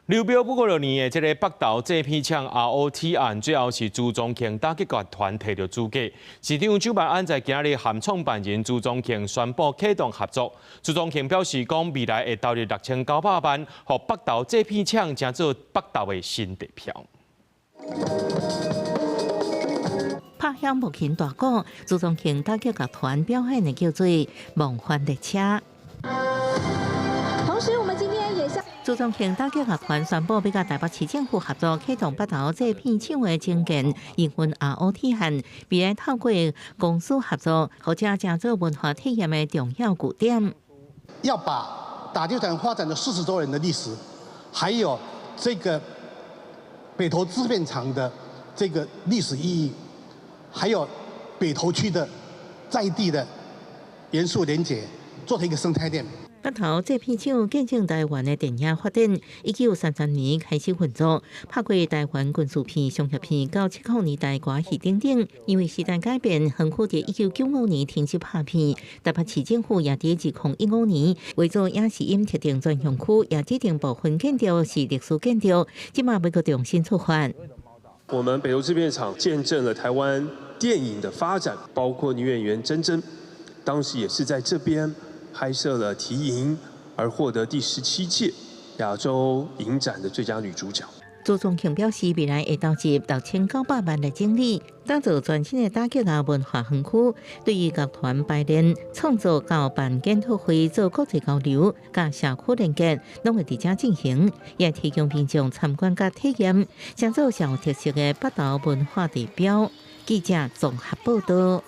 流標不過6年的這个北投製片廠 ROT 案，最後是朱宗慶打擊樂團提著主計。市長蔣萬安在今日和創辦人朱宗慶宣布啟動合作。朱宗慶表示講，未來會投入6900萬，予北投製片廠成做北投的新地標。拍響木琴大鼓，朱宗慶打擊樂團表演的叫做《夢幻列車》。同時，我們今天也向朱宗慶打擊樂團宣布，欲佮台北市政府合作，啟動北投製片廠的整建營運 ROT 案，未來透過公私合作，予遮成做文化體驗的重要據點。要把打擊團發展了40多年的歷史，還有這個北投製片廠的這個歷史意義，還有北投區的在地的元素連結，做成一個生態鏈。北投製片廠見證台灣的電影發展，1933年開始運作，拍過台灣軍事片、商業片，到70年代歌戲等等。因為時代改變，園區佇1995年停止拍片。台北市政府也佇2015年為做影視音特定專用區，也指定部分建築是歷史建築，這馬欲閣重新出發。我們北投製片廠見證了台灣電影的發展，包括女演員珍珍，當時也是在這邊拍攝了《緹影》，而獲得第17屆亞洲影展的最佳女主角。朱宗慶表示，未來會投入6900萬來整理，打造全新的打擊樂文化園區。對於樂團排練、創作到辦研討會、做國際交流、佮社區連結，攏會佇遮進行，也提供民眾參觀佮體驗，成做上有特色的北投文化地標。記者綜合報道。